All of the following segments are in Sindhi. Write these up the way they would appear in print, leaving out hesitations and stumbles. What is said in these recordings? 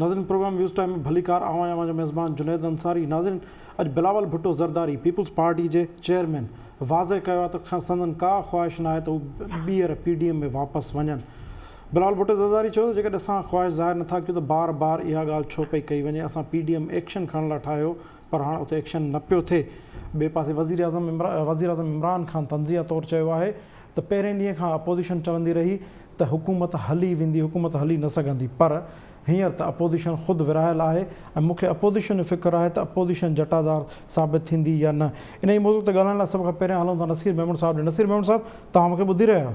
ناظرين پروگرام ويوز ٽائيم ۾ ڀليڪار آئون آهيان اوهان جو ميزبان جنيد انصاري ناظرين اڄ بلاول ڀٽو زرداري پيپلز پارٽي جي چيئرمين واضح ڪيو آهي ته سندن ڪا خواهش ناهي ته هو ٻيهر پي ڊي ايم ۾ واپس وڃن بلاول ڀٽو زرداري چيو ته جيڪڏهن اسان خواهش ظاهر نٿا ڪيون ته بار بار اها ڳالهه ڇو پئي ڪئي وڃي اسان پي ڊي ايم ايڪشن کڻڻ لاء ٺاهيو پر هاڻ اتي ايڪشن نه پيو ٿئي ٻئي پاسي وزيراعظم وزيراعظم عمران خان طنزيه طور چيو آهي ته پهرين ڏينهن کان اپوزيشن چوندي رهي ته حڪومت هلي ويندي، حڪومت هلي نه سگهندي پر هينئر ته اپوزيشن خود ورهايل آهي ۽ مون کي اپوزيشن جو فڪر آهي ته اپوزيشن جٽادار ثابت ٿيندي يا نه. انهيء موضوع تي ڳالهائڻ لاء سڀ کان پهريان هلون ٿا نصير ميمڻ صاحب ڏي. نصير ميمڻ صاحب توهان مون کي ٻڌي رهيا آهيو؟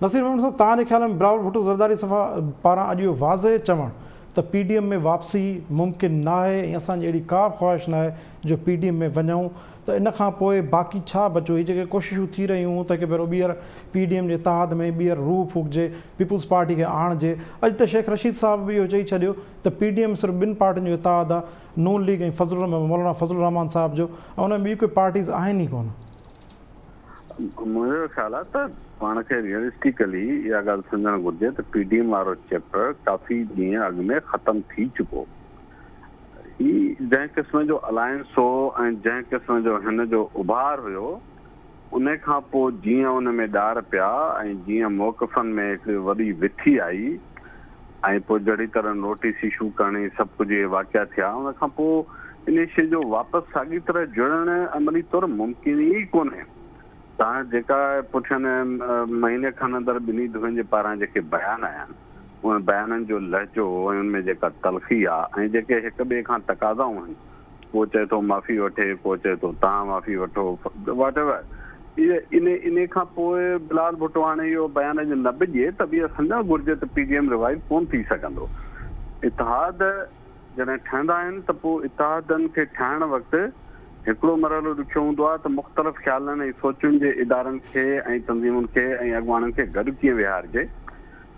نصير ميمڻ صاحب توهان جي خيال ۾ بلاول ڀٽو زرداري صفا پاران اڄ اهو واضح چوڻ ته پي ڊي ايم ۾ واپسي ممڪن ناهي ۽ اسان جي اهڙي ڪا به خواهش ناهي جو پي ڊي ايم ۾ وڃون ته ان کان پوء باقي ڇا بچيو؟ هي جيڪي ڪوششون ٿي رهيون هيون ته هڪ ڀيرو ٻيهر پي ڊي ايم جي اتحاد ۾ ٻيهر روح ڦوڪجي، پيپلز پارٽي کي آڻجي. اڄ ته شيخ رشيد صاحب به اهو چئي ڇڏيو ته پي ڊي ايم صرف ٻن پارٽين جو اتحاد آهي، نون ليگ ۽ فضل مولانا فضل الرحمان صاحب جو ۽ ان ۾ ٻي ڪوئي پارٽيز آهن ئي ڪونه. منهنجو خيال آهي ته پاڻ کي ريئلسٽيڪلي اها ڳالهه سمجهڻ گهرجي ته پي ڊي ايم وارو چيپٽر ڪافي ڏينهن اڳ ۾ ختم ٿي چڪو. هي جنهن قسم جو الائنس هو ۽ جنهن قسم جو هن جو اڀار هيو، ان کان پوء جيئن ان ۾ ڏار پيا ۽ جيئن موقفن ۾ هڪڙي وڏي وٿي آئي ۽ پوء جهڙي طرح نوٽيس اشو ڪرڻ ۽ سڀ ڪجهه اهي واقعا ٿيا، ان کان پوء انهي شيء جو واپس ساڳي طرح جڙڻ عملي طور ممڪن ئي ڪونهي. تان جيڪا پٺين مهيني کن اندر ٻنهي ڌرين جي پاران جيڪي بيان آيا آهن، انهن بيانن جو لهجو ۽ ان ۾ جيڪا تلخي آ ۽ جيڪي هڪ ٻئي کان تقاضائون آهن، ڪو چئي ٿو معافي وٺي، ڪو چئي ٿو تان معافي وٺو، واٽ ايور اهي انهي انهي کان پوء بلال ڀٽو هاڻي اهو بيان اڄ نه به ڏئي ته به اهو سمجهڻ گهرجي ته پي ڊي ايم ريوائيو ڪونه ٿي سگهندو. اتحاد جڏهن ٺهندا آهن ته پوء اتحادن کي ٺاهڻ وقت هڪڙو مرحلو ڏکيو هوندو آهي ته مختلف خيالن ۽ سوچن جي ادارن کي ۽ تنظيمن کي ۽ اڳواڻن کي گڏ ڪيئن ويهارجي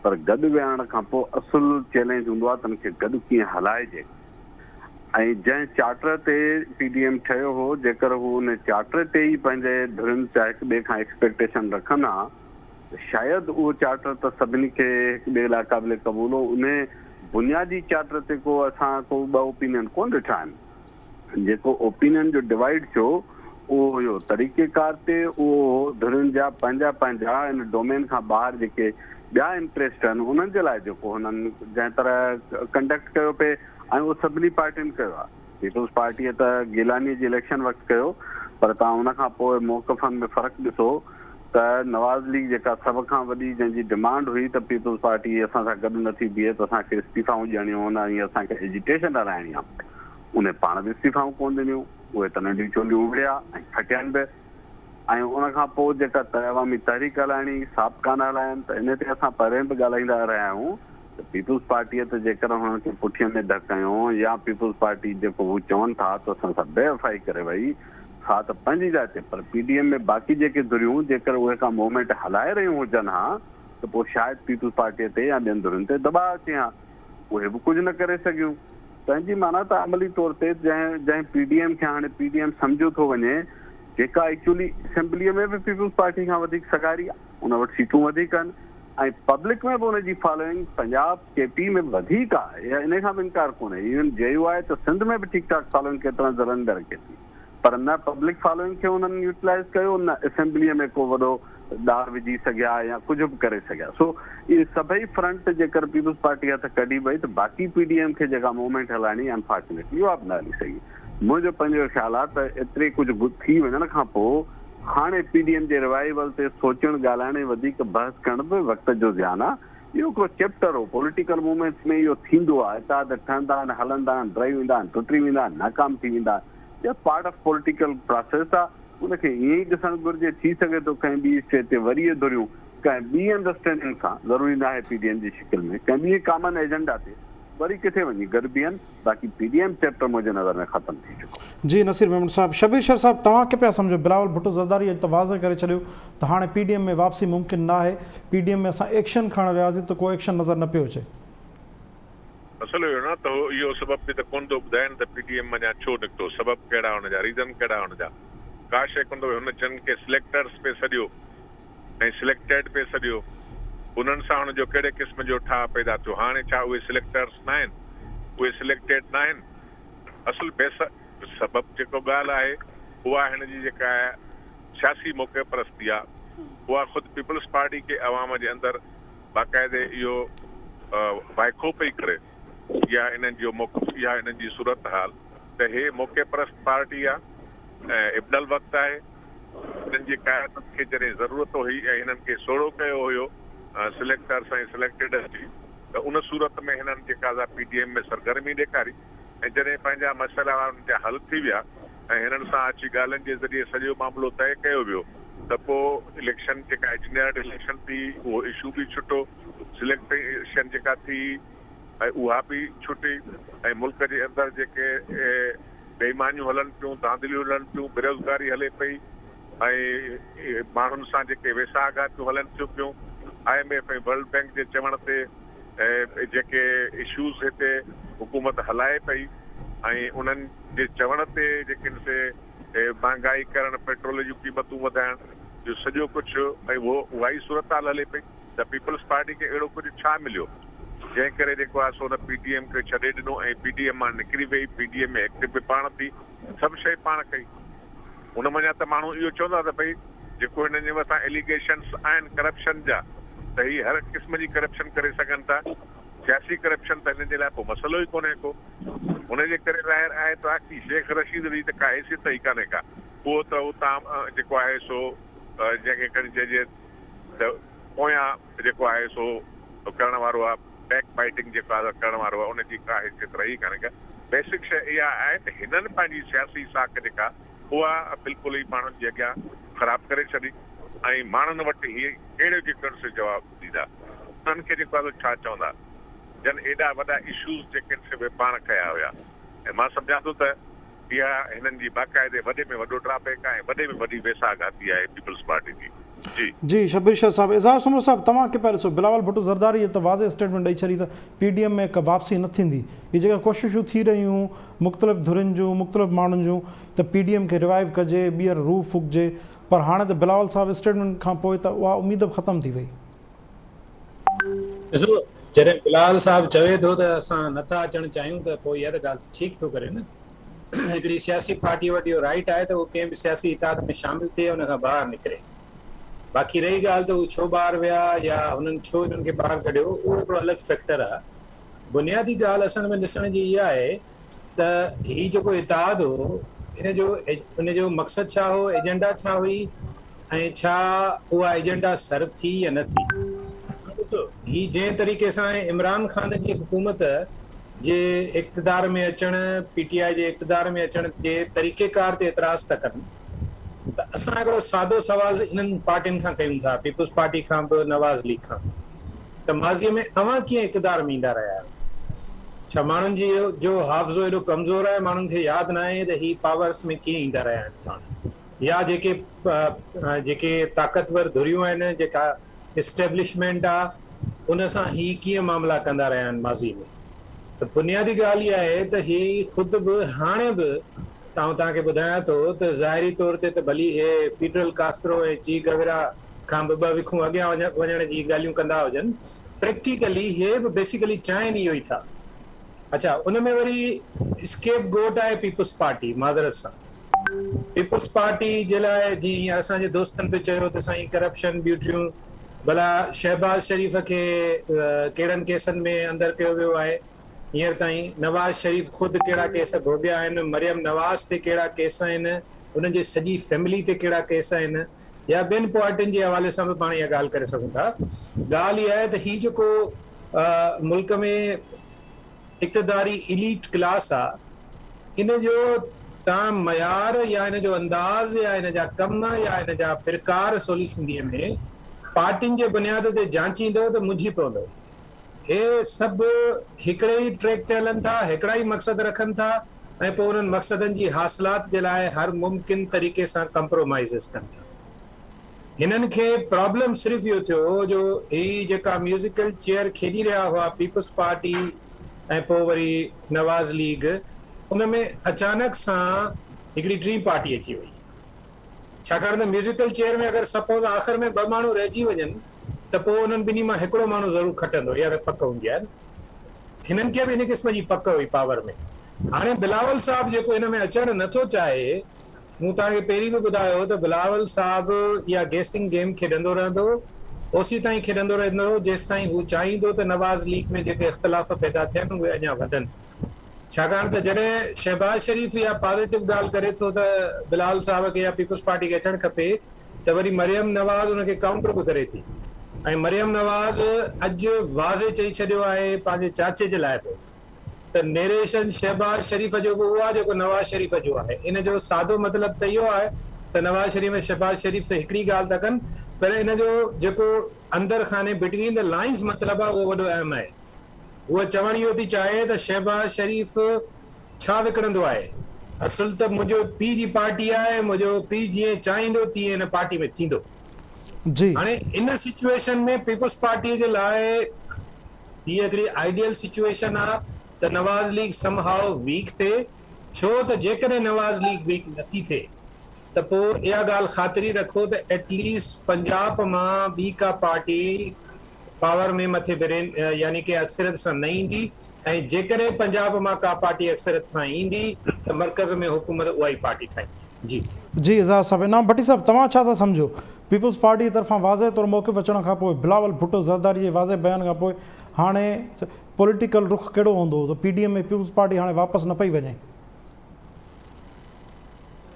پر گڏ ويهارڻ کان پوء اصل چئلينج هوندو آهي تن کي گڏ ڪيئن هلائجي ۽ جنهن چارٽر تي پي ڊي ايم ٺهيو هو جيڪر هو ان چارٽر تي ئي پنهنجي ڌرين چا هڪ ٻئي کان ايڪسپيڪٽيشن رکن ها ته شايد اهو چارٽر ته سڀني کي هڪ ٻئي لاء قابل قبول هو انهي بنيادي چارٽر تي ڪو اسان ڪو ٻه اوپينين ڪونه ڏٺا آهن. جيڪو اوپينين جو ڊوائيڊ ٿيو اهو هيو طريقيڪار تي اهو هو ڌرين جا پنهنجا پنهنجا ان ڊومين کان ٻاهر جيڪي ٻيا انٽريسٽ آهن انهن جي لاء جيڪو هنن جنهن طرح ڪنڊڪٽ ڪيو پئي ۽ اهو سڀني پارٽين ڪيو آهي پيپلز پارٽيء ته گيلانيء جي اليڪشن وقت ڪيو پر توهان ان کان پوء موقفن ۾ فرق ڏسو ته نواز ليگ جيڪا سڀ کان وڏي جنهن جي ڊمانڊ هئي ته پيپلز پارٽي اسان سان گڏ نٿي بيهي ته اسان کي استعيفائون ڏيڻيون آهن ۽ اسان کي ايجيٽيشن هلائڻي آهي انهي پاڻ به استعيفائون ڪونه ڏنيون اهي ته ننڍيون چونڊيون وڙهيا ۽ کٽين به ۽ ان کان پوء جيڪا عوامي تحريڪ هلائڻي سا به ڪانه هلاين ته انهي تي اسان پهرين به ڳالهائيندا رهيا آهيون ته پيپلز پارٽيء ته جيڪر هنن کي پٺيء ۾ ڌڪ هنيو يا پيپلز پارٽي جيڪو هو چون ٿا ته اسان سان بي وفائي ڪري وئي سا ته پنهنجي جاء تي پر پي ڊي ايم ۾ باقي جيڪي ڌريون جيڪر اهي ڪا موومينٽ هلائي رهيون هجن ها ته پوء شايد پيپلز پارٽيء تي يا ٻين ڌرين تي دٻاء اچي ها اهي به ڪجهه نه ڪري سگهيون. تنهن جي معنيٰ ته عملي طور تي جنهن جنهن پي ڊي ايم کي هاڻي پي ڊي ايم سمجهيو ٿو وڃي جيڪا ايڪچولي اسيمبليء ۾ به پيپلز پارٽي کان وڌيڪ سگهاري آهي ان وٽ سيٽون وڌيڪ آهن ۽ پبلڪ ۾ به ان جي فالوئنگ پنجاب ڪي پي ۾ به وڌيڪ آهي اها انهي کان به انڪار ڪونهي ايون جي يو آء ته سنڌ ۾ به ٺيڪ ٺاڪ فالوئنگ ڪيترن ضلعن ۾ رکي ٿي پر نه پبلڪ فالوئنگ کي انهن يوٽيلائيز ڪيو نه اسيمبليء ۾ ڪو وڏو ڏار وجهي سگهيا يا ڪجهه به ڪري سگهيا سو اهي سڀئي فرنٽ جيڪر پيپلز پارٽي هٿ ڪڍي وئي ته باقي پي ڊي ايم کي جيڪا موومينٽ هلائڻي انفارچونيٽلي اها به نه هلي سگهي منهنجو پنهنجو خيال آهي ته ايتري ڪجهه ٿي وڃڻ کان پوء هاڻي پي ڊي ايم جي ريوائيول تي سوچڻ ڳالهائڻ ۽ وڌيڪ بحث ڪرڻ به وقت جو زيان آهي اهو هڪڙو چيپٽر هو، پوليٽيڪل موومينٽس ۾ اهو ٿيندو آهي، اتحاد ٺهندا آهن، هلندا آهن، ڊهي ويندا آهن، ٽٽي ويندا آهن، ناڪام ٿي ويندا آهن، اها پارٽ آف پوليٽيڪل پراسيس آهي، ان کي ائين ئي ڏسڻ گهرجي، ٿي سگهي ٿو ڪنهن ٻي اسٽيج تي وري اهي ڌريون ڪنهن ٻي انڊرسٽينڊنگ سان، ضروري ناهي پي ڊي ايم جي شڪل ۾، ڪنهن ٻي ڪامن ايجنڊا تي وري ڪٿي وڃي گڏ بيهن، باقي پي ڊي ايم چيپٽر منهنجي نظر ۾ ختم ٿي چڪو. جي نصير ميمڻ صاحب. شبير شر صاحب توهان ڪي پيا سمجهو بلاول ڀٽو زرداري اڄ ته واضح ڪري ڇڏيو ته هاڻي پي ڊي ايم ۾ واپسي ممڪن نه آهي پي ڊي ايم ۾ اسان ايڪشن کڻڻ وياسين ته ڪو ايڪشن نظر نه پيو اچي. مسئلو اهو نه ته هو اهو سبب به ته ڪونه ٿو ٻڌائين ته پي ڊي ايم منجهان ڇو نڪتو سبب ڪهڙا هن جا ريزن ڪهڙا هن جا ڪا شيء ڪونه ٿو هن جن کي سليڪٽرس پئي سڏيو ۽ سليڪٽيڊ پئي سڏيو انهن سان هن جو ڪهڙي قسم جو ٺاهه پيدا ٿيو؟ هاڻي ڇا اهي سليڪٽرس ناهن؟ اهي سليڪٽيڊ ناهن؟ اصل بيس سبب جيڪو ڳالهه آهي اها هن جي جيڪا سياسي موقعي پرستي آ اها خود پيپلز پارٽي کي عوام جي اندر باقاعدي اهو وائکو پئي ڪري اها انهن جو موقف اها انهن جي صورتحال ته هي موقعي پرست پارٽي آ ۽ ابن الوقت آهي هنن جي قيادت کي جڏهن ضرورت هئي ۽ هنن کي سوڙهو ڪيو هيو سليڪٽرس ۽ سليڪٽيڊس جي ته ان صورت ۾ هنن جيڪا سا پي ڊي ايم ۾ سرگرمي ڏيکاري ۽ جڏهن پنهنجا مسئلا انهن جا حل ٿي ويا ۽ هنن سان اچي ڳالهين جي ذريعي سڄو معاملو طئي ڪيو ويو ته پوء اليڪشن جيڪا انجنيئرڊ اليڪشن ٿي اهو اشو به ڇٽو، سليڪشن جيڪا ٿي ۽ اها به ڇٽي ۽ ملڪ جي اندر جيڪي بي ايمانيون هلن پيون، ڌانڌليون هلن پيون، بيروزگاري هلي پئي ۽ ماڻهن سان جيڪي ويساهه گهاتيون هلن ٿيون پيون، I M F ۽ world bank جي چوڻ تي جيڪي اشوز هتي حڪومت هلائي پئي ۽ انهن جي چوڻ تي جيڪي سي مهانگائي ڪرڻ، پيٽرول جون قيمتون وڌائڻ جو سڄو ڪجهه ۽ اهو اها ئي صورتحال هلي پئي ته پيپلز پارٽي کي اهڙو ڪجهه ڇا مليو جنهن ڪري جيڪو آهي سو ان پي ڊي ايم کي ڇڏي ڏنو ۽ پي ڊي ايم مان نڪري وئي، پي ڊي ايم ۾ ايڪٽو به پاڻ ٿي سڀ شيء پاڻ ڪئي. ان منجهان ته ماڻهو اهو چوندا ته ڀئي جيڪو هنن جي مٿان اليگيشنس آهن ڪرپشن جا ته هي هر قسم جي ڪرپشن ڪري سگهن ٿا، سياسي ڪرپشن ته هنن جي لاء ڪو مسئلو ئي ڪونهي ڪو. ان جي ڪري ظاهر آهي ته آخي شيخ رشيد جي ته ڪا حيثيت ئي ڪانهي ڪا. اهو ته اتان جيڪو آهي سو جنهن کي کڻي چئجي ته پويان جيڪو آهي سو ڪرڻ وارو آهي، بيڪ بائيٽنگ جيڪو آهي ڪرڻ وارو آهي، ان جي ڪا حيثيت رهي ڪانهي ڪا. بيسڪ شيء اها آهي ته هنن پنهنجي سياسي ساک جيڪا اها بلڪل ئي ماڻهن جي اڳيان خراب ڪري ڇڏي ۽ ماڻهن وٽ هي ڪهڙو جيڪو سو جواب ڏيندا، انهن کي جيڪو آهي سو ڇا چوندا جن ايڏا وڏا اشوز جيڪي آهن سي اهي پاڻ کنيا هيا ۽ مان سمجهان ٿو ته اها هنن جي باقاعدي وڏي ۾ وڏو ڊرا بيڪ آهي ۽ وڏي ۾ وڏي ويساهه گهاتي آهي پيپلز پارٽي جي. جي. جي شبير شيخ صاحب. اظهار سومرو صاحب توهان کي پيا ڏسو بلاول ڀٽو زرداري ته واضح اسٽيٽمينٽ ڏئي ڇڏي ته پي ڊي ايم ۾ ڪا واپسي نه ٿيندي. هي جيڪا ڪوششون ٿي رهيون هيون مختلف ڌرين جون مختلف ماڻهن جون ته پي ڊي ايم کي ريوائيو ڪجي ٻيهر روح ڦوڪجي پر هاڻي ته بلاول صاحب اسٽيٽمينٽ کان پوء ته اها اميد به ختم ٿي وئي. ڏسو جڏهن بلاول صاحب چوي ٿو ته اسان نه ٿا اچڻ چاهيون ته پوء اها ته ڳالهه ٺيڪ ٿو ڪري نه. هڪڙي سياسي پارٽي وٽ اهو رائيٽ آهي ته هو ڪنهن به سياسي اتحاد ۾ شامل ٿئي ان کان ٻاهر نڪري. باقي رهي ڳالهه ته هو ڇو ٻاهر ويا يا هنن ڇو هنن کي ٻاهر ڪڍيو اهو هڪڙو الڳ فيڪٽر آهي. بنيادي ڳالهه اصل ۾ ڏسڻ جي اها آهي ته هي جيڪو اتحاد هو ان جو ان جو مقصد ڇا هو، ايجنڊا ڇا هئي ۽ ڇا اها ايجنڊا سرو ٿي يا نه ٿي. ڏسو هي جنهن طريقي سان عمران خان جي حڪومت جي اقتدار ۾ اچڻ، پي ٽي آء جي اقتدار ۾ اچڻ جي طريقيڪار تي اعتراض ٿا ڪن ته اسان هڪڙو سادو سوال انهن پارٽين کان ڪيون ٿا، پيپلز پارٽي کان به نواز ليگ کان به ته ماضي ۾ اوهان ڪيئن اقتدار ۾ ايندا رهيا آهيو؟ ڇا ماڻهن جي جو حافظو ايڏو ڪمزور آهي ماڻهن کي ياد ناهي ته هي پاورس ۾ ڪيئن ايندا رهيا آهن پاڻ يا جيڪي جيڪي طاقتور ڌريون آهن جيڪا اسٽيبلشمينٽ آ ان سان هي ڪيئن معاملا ڪندا رهيا آهن ماضي ۾ ته بنيادي ڳالهه اها آهي ته هي خود به هاڻي به ته آئون توهان کي ٻڌايان ٿو ته ظاهري طور تي ته ڀلي هي فيڊرل ڪاسترو ۽ چي گويرا کان به ٻه وکون اڳيان وڃڻ جي ڳالهيون ڪندا هجن پريڪٽيڪلي هي به بيسيڪلي چاهين اهو ئي ٿا اڇا ان ۾ وري اسڪيپ گوٽ آهي پيپلز پارٽي معذرت سان پيپلز پارٽي جي لاء جيئن هينئر اسان جي دوستن به چيو ته سائين ڪرپشن ٻيون ٽيون ڀلا شهباز شريف کي ڪهڙن ڪيسن ۾ اندر ڪيو ويو آهي هينئر تائين نواز شريف خود ڪهڙا ڪيس ڀوڳيا آهن مريم نواز تي ڪهڙا ڪيس آهن انهن جي سڄي فيملي تي ڪهڙا ڪيس آهن يا ٻين پارٽين جي حوالي سان به پاڻ اها ڳالهه ڪري سگهون ٿا ڳالهه اها آهي ته هي جيڪو ملڪ ۾ اقتداري ايليٽ ڪلاس آ ان جو تان معيار يا ان جو انداز يا ان جا ڪم يا ان جا پرڪار سولي سنڌيء ۾ پارٽين جي بنياد تي جانچيندؤ ته منجهي پوندؤ. هي سڀ هڪڙي ئي ٽريڪ تي هلن ٿا، هڪڙا ئي مقصد رکن ٿا ۽ پوء انهن مقصدن جي حاصلات جي لاء هر ممڪن طريقي سان ڪمپرومائيزز ڪن ٿا. هنن کي پرابلم صرف اهو ٿيو جو هي جيڪا ميوزيڪل چيئر کيڏي رهيا هئا پيپلز پارٽي ۽ پوء وري نواز ليگ ان ۾ اچانڪ سان هڪڙي ٽين پارٽي اچي وئي ڇاڪاڻ ته ميوزيڪل چيئر ۾ اگر سپوز آخر ۾ ٻه ماڻهو رهجي وڃن ته پوء انهن ٻنهي مان هڪڙو ماڻهو ضرور کٽندو اها ته پڪ هوندي آهي نه. هنن کي به ان قسم جي پڪ هئي پاور ۾. هاڻي بلاول صاحب جيڪو ان ۾ اچڻ نه ٿو چاهي، مون توهان کي پهرين به ٻڌايو هو ته بلاول صاحب اها گيسنگ گيم کيڏندو رهندو، اوسيتائين کيڏندو رهندو جيستائين هو چاهيندو ته نواز ليگ ۾ جيڪي اختلاف پيدا ٿيا آهن اهي اڃا وڌن. ڇاڪاڻ ته جڏهن شهباز شريف اها پازيٽو ڳالهه ڪري ٿو ته بلاول صاحب کي يا پيپلز پارٽي کي اچڻ کپي ته وري مريم نواز ان کي ڪائونٽر به ڪري ٿي ۽ مريم نواز اڄ واضح چئي ڇڏيو آهي پنهنجي چاچي جي لاء به ته نيريشن شهباز شريف جو به اهو آهي جيڪو نواز شريف جو آهي. ان جو سادو مطلب ته اهو آهي ته نواز شريف ۽ شهباز شريف هڪڙي ڳالهه ٿا ڪن پر ان جو جيڪو اندر خاني بٽوين the lines مطلب آهي اهو وڏو اهم آهي. هوء چوڻ اهو ٿي چاهي ته شهباز شريف ڇا وڪڻندو آهي؟ اصل ته منهنجو پيء جي پارٽي آهي، منهنجو پيء جيئن چاهيندو تيئن هن پارٽي ۾ ٿيندو. هاڻي ان سچوئيشن ۾ پيپلز پارٽيء جي لاء هيء هڪڙي آئيڊيل سچوئيشن آ ته نواز ليگ سم هاء ويڪ ٿئي، ڇو ته جيڪڏهن نواز ليگ ويڪ نٿي ٿئي ته پوء اها ڳالهه خاطري رکو ته ايٽ ليسٽ پنجاب مان ٻي ڪا پارٽي پاور ۾ مٿي ڀري يعني ڪي اڪثريت سان نه ايندي ۽ جيڪڏهن پنجاب مان ڪا پارٽي اڪثريت سان ايندي ته مرڪز ۾ حڪومت اها ئي پارٽي ٺاهيندي. جي. جي اظهار صاحب. انعام ڀٽي صاحب توهان ڇا ٿا سمجهو پيپلز پارٽي طرفان واضح طور موقف اچڻ کان پوء بلاول ڀٽو زرداري جي واضح بيان کان پوء هاڻي پوليٽيڪل رخ ڪهڙو هوندو ته P D M ۾ peoples party هاڻي واپس نه پئي وڃي.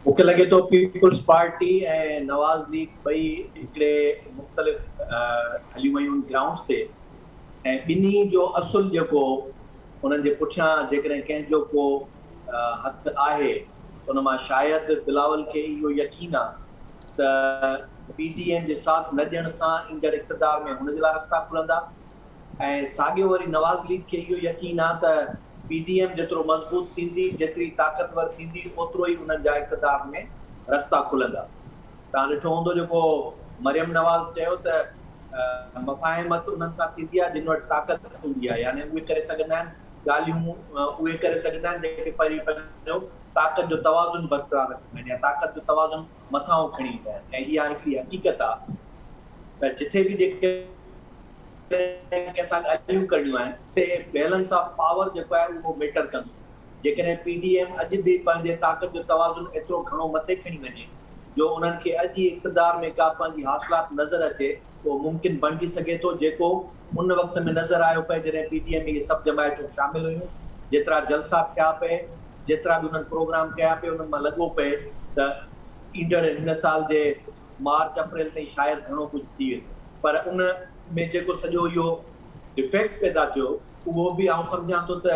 مون کي لڳي ٿو پيپلز پارٽي ۽ نواز ليگ ٻئي هڪڙي مختلف هليون ويون گرائونڊز تي ۽ ٻنهي جو اصل جيڪو انهن جي پٺيان جيڪڏهن ڪنهن جو ڪو هٿ آهي ان مان شايد بلاول کي اهو يقين آ ته پي ڊي ايم جي ساٿ نه ڏيڻ سان ايندڙ اقتدار ۾ هن جي لاء رستا کلندا ۽ ساڳيو وري نواز ليگ کي اهو يقين آ ته پي ڊي ايم جيترو مضبوط ٿيندي، جيتري طاقتور ٿيندي اوترو ئي انهن جا اقتدار ۾ رستا کلندا. توهان ڏٺو هوندو جيڪو مريم نواز چيو ته مفاهمت انهن سان ٿيندي آ جن وٽ طاقت هوندي آ يعني اهي ڪري سگهندا آهن ڳالهيون اهي ڪري سگهندا آهن جيڪي پهرين پنهنجو طاقت جو توازن برقرار رکندا آهن يا طاقت جو توازن مٿانهون کڻي ايندا آهن ۽ اها هڪڙي حقيقت آهي ته جٿي به جيڪڏهن ڪنهن سان ڳالهيون ڪرڻيون آهن اتي بيلنس آف پاور جيڪو آهي اهو ميٽر ڪندو. جيڪڏهن پي ڊي ايم اڄ به پنهنجي طاقت جو توازن ايترو گهڻو مٿي کڻي وڃي جو انهن کي اڄ ئي اقتدار ۾ ڪا پنهنجي حاصلات نظر اچي ته اهو ممڪن بڻجي سگهي ٿو جيڪو ان وقت ۾ نظر آيو پئي جڏهن پي ڊي ايم ۾ اهي سڀ جماعتون شامل هيون، جيترا جلسا ٿيا پئي، جيترا به انهن پروگرام ڪيا پئي انهن مان لڳو پئي ته ايندڙ هن سال جي مارچ اپريل تائين شايد گهڻو ڪجهه ٿي ويندو پر ان ۾ جيڪو سڄو اهو ڊفيڪٽ پيدا ٿيو اهو به آئون سمجهان ٿو ته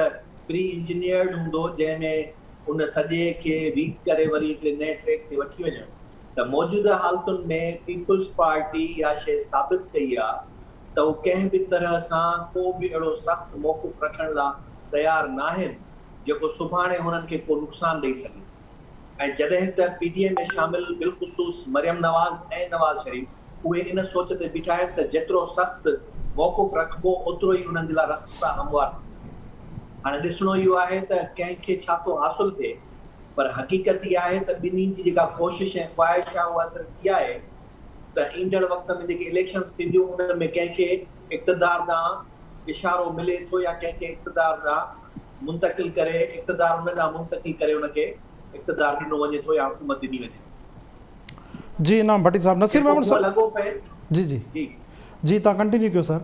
پري انجنيئرڊ هوندو جنهن ۾ ان سڄي کي ويڪ ڪري وري هڪڙي نئين ٽريڪ تي وٺي وڃڻ ته موجوده حالتن ۾ پيپلز پارٽي اها شيء ثابت ڪئي آ ته هو ڪنهن به طرح سان ڪو به اهڙو سخت موقف رکڻ لا تيار ناهن جيڪو سڀاڻي هنن کي ڪو نقصان ڏئي سگهي ۽ جڏهن ته پي ڊي ايم ۾ شامل بالخصوص مريم نواز ۽ نواز شريف اهي ان سوچ تي بيٺا آهن ته جيترو سخت موقف رکبو اوترو ئي انهن جي لا رستا هموار ٿيندا. هاڻي ڏسڻو اهو آهي ته ڪنهن کي ڇا ٿو حاصل ٿئي پر حقيقت اها آهي ته ٻنهي جي جيڪا ڪوشش ۽ خواهش آهي اها صرف اها آهي ته ايندڙ وقت ۾ جيڪي اليڪشنز ٿينديون انهن ۾ ڪنهن کي اقتدار ڏانهن اشارو ملي ٿو يا ڪنهن کي اقتدار ڏانهن منتقل ڪري اقتدار ان ڏانهن منتقل ڪري ان کي اقتدار ڏنو وڃي ٿو يا حڪومت ڏني وڃي ٿي. جي انعام ڀٽي صاحب نصير جيڪو ميمڻ مون صاحب لڳو پئي جي جي جي. جي توهان ڪنٽينيو ڪيو سر.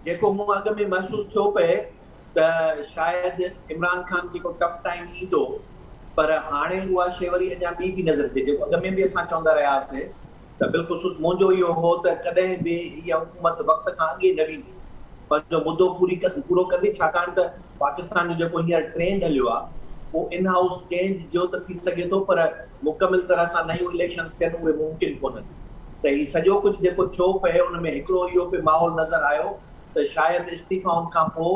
جيڪو مون اڳ ۾ محسوس ٿيو پئي ته شايد عمران خان کي ڪو ٽف ٽائيم ايندو پر هاڻي اها شيء وري اڃا ٻي پئي نظر اچي جيڪو اڳ ۾ به اسان چوندا رهيا هئاسين ته بالخصوص منهنجو اهو هو ته ڪڏهن به هيء حڪومت وقت کان اڳي نه ويندي پنهنجو مدو پوري پورو ڪندي ڇاڪاڻ ته پاڪستان جو جيڪو هينئر ٽرينڊ هليو آهي اهو ان هائوس چينج جو ته ٿي سگهي ٿو پر مڪمل طرح سان نيون اليڪشنز ٿين اهي ممڪن ڪونهن ته هي سڄو ڪجهه جيڪو ٿيو پئي ان ۾ هڪڙو اهو پئي ماحول نظر آيو ته شايد استعيفائن کان پوء